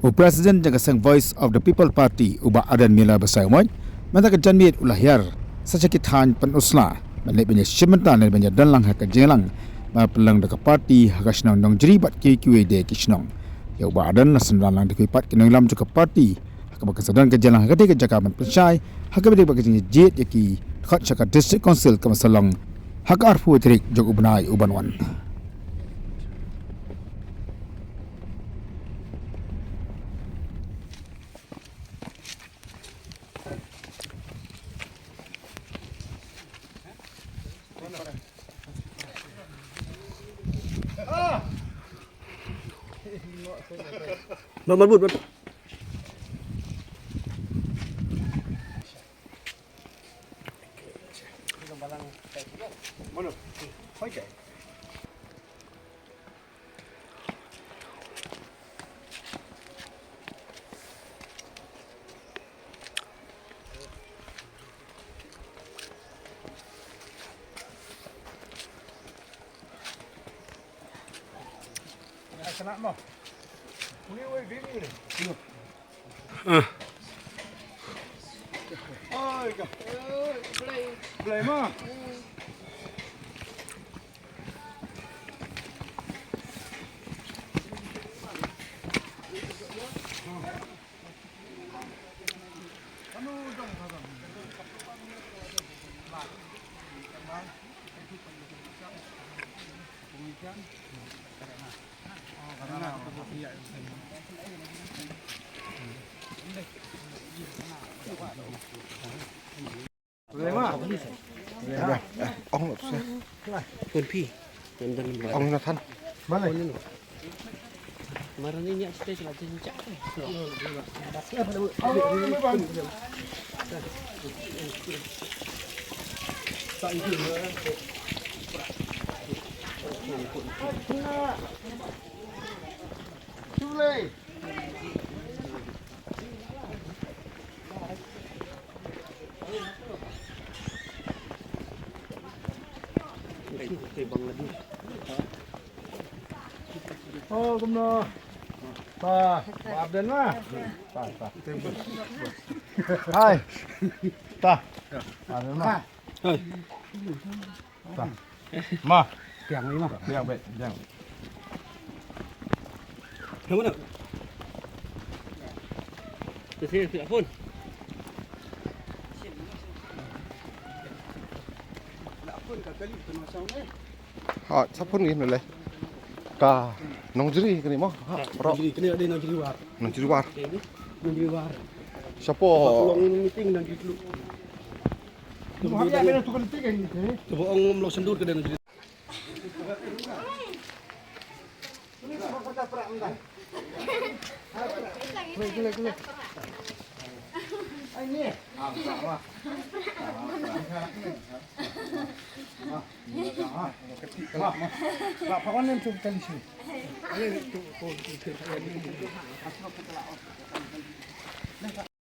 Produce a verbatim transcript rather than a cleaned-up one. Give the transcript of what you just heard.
U President jong ka seng Voice of the People Party, u Bah Ardent Miller Basaiawmoit, mynta ka janmiet u la hiar sa sha ki thaiñ Pynursla ban leit ban ïashim bynta ne ban ïadon lang ha ka jingïalang ba pynlong da ka party ha ka shnong Nongjri bad kiwei kiwei de ki shnong. Ïa u Bah Ardent la synran lang da kiwei pat ki nongïalam jong ka party ha kaba kan sa don ka jingïalang ha katei ka jaka ban pynshai ha kaba ïadei bad ka jingjied ïa ki dkhot sha ka District Council kaba sa long ha ka arphew tarik jong u bnai u ban wan. Bang, bang, bang. Ong lo se. Kun phi. Ong lo than. Mala. Maran ini ak stage la jin jak. Oh, kumno? Ta, Bah Ardent ma. Ta, ta. Hai. Ta. Bah Ardent ma. Hai. Ta. Ma. Piang ni ma. Piang, piang. Kamu nak? Terus, terus, phone. Ha, sa phone ngi nale. Ka Nongjri kane mo. Ha, bro. Nongjri, kane ade Nongjri War. Nongjri War. Nongjri War. Sha po? Long meeting Nongjri Club. Mo ha ya kane tu kan ti kan ni. Tu ong mlok sendur kane Nongjri.